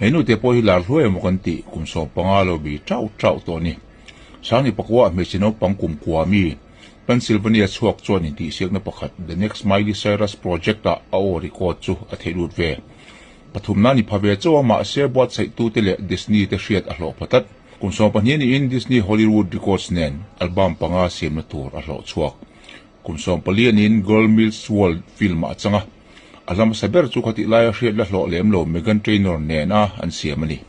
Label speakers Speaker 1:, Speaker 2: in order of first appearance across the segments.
Speaker 1: He nute pawh hi lar hluai emaw kan tih kum 15 lo bi tauh tauh tawh a ni. Sangni pakua hmeichhe naupang kum kua mi Pennsylvania chhuak chuan intihsiakna pakhat The Next Miley Cyrus Project ah a aw record chu a theih lut ve. Pathumna ni pha ve chauh a mahse buatsaihtute leh Disney te hriat a hlawh pha tlat. Kum 12 niin Disney Hollywood Records nen album panga siamna tur a hlawh chhuak. Kum 14 aniin Girl Meets World film ah a chang a, a hla hmasa ber chu khatih laia hriat la hlawh lem lo Meghan Trainor nena an siam a ni.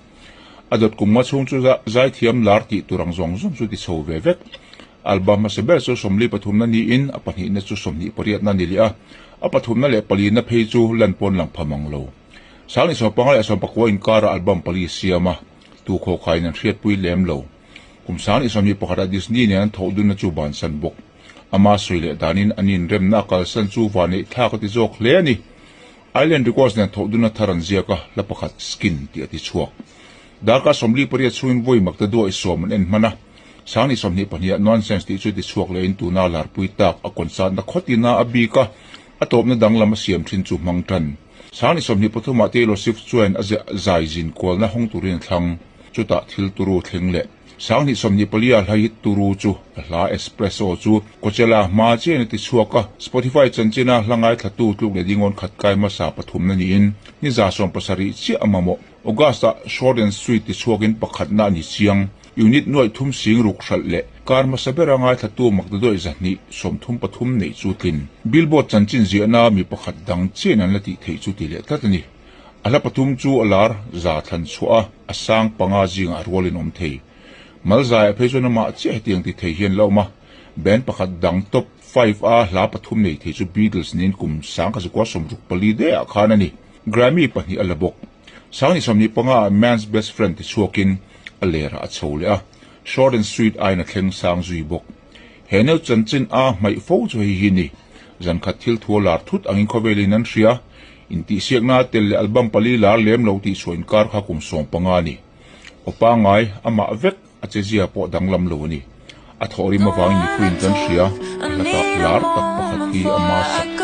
Speaker 1: A dawt kum nga chhung chu zaithiam lar tih tur ang zawng zawng chu ti chho ve vek. Album hmasa ber chu 43 na niin a pahnihna chu 28 na ni leh a, a pathumna leh palina phei chu lan pawn lang pha mang lo. 2015 leh 19 inkarah album pali siam a, tu khawkhaiin an hriatpui lem lo. Kum 2021 ah Disney nen an thawh dunna chu bansan bawk. Ama sawi leh danin an inremna a kalsan chu vaneih thlak a ti zawk hle a ni. Island Records nen thawh dunna thar an ziak a, hla pakhat Skin tih a ti chhuak. Darkar 48 chhungin vawi makta duaih sawm an en hman a, 2022 ah Nonsense tih chu ti chhuak lehin tuna larpui tak a concert-na khawtina a bik a, a tawpna danglam a siam thin chu hmang tan. 2023 ah Taylor Swift chuan a zai zin kualna hawng turin a thlang, chutah thil turu thleng leh. 2024 a hla hit turu chu a hla Espresso chu Coachella hma chian a ti chhuak a, Spotify chanchina hla ngaithlatu tluk leh dingawn khat kai hmasa pathumna niin ni 70 chiah a mamawh. August-ah Short and Sweet ti chhuakin pakhatna a ni chiang. Unit nuaih thum sing ruk hralh leh kar hmasa bera ngaithlatu makdadawih 233 neih chu tlin. Billboard chanchin ziahna mi pakhat dang chian an la tih theih chu ti leh tlat a ni. A hla pathum chu a lar za thlan chhuah a, a sang panga zingah rualin awm thei. Malzaiah phei chuan amah chiah hetiang ti thei hian la awm a, band pakhat dang top five a hla pathum nei thei chu Beatles niin kum 1964 daihah khan a ni. Grammy pahnih a la bawk. 2025 ah Man's Best Friend ti chhuakin a lerah a chho leh a, Short and Sweet aiin a thleng sang zui bawk. He neu chanchin a hmaih fo chu hei hi ni. Zan khat thil thu a lar thut angin khawvelin an hria. Intihsiakna a tel leh album pali lar lem lo tih chhuah inkar kha kum 15 a ni. Aw pangngai, amah vek a chezia pawh danglam lo a ni. A thawhrim avangin mipuiin kan hria, a hla tak lar tak pakhat hi ama sak.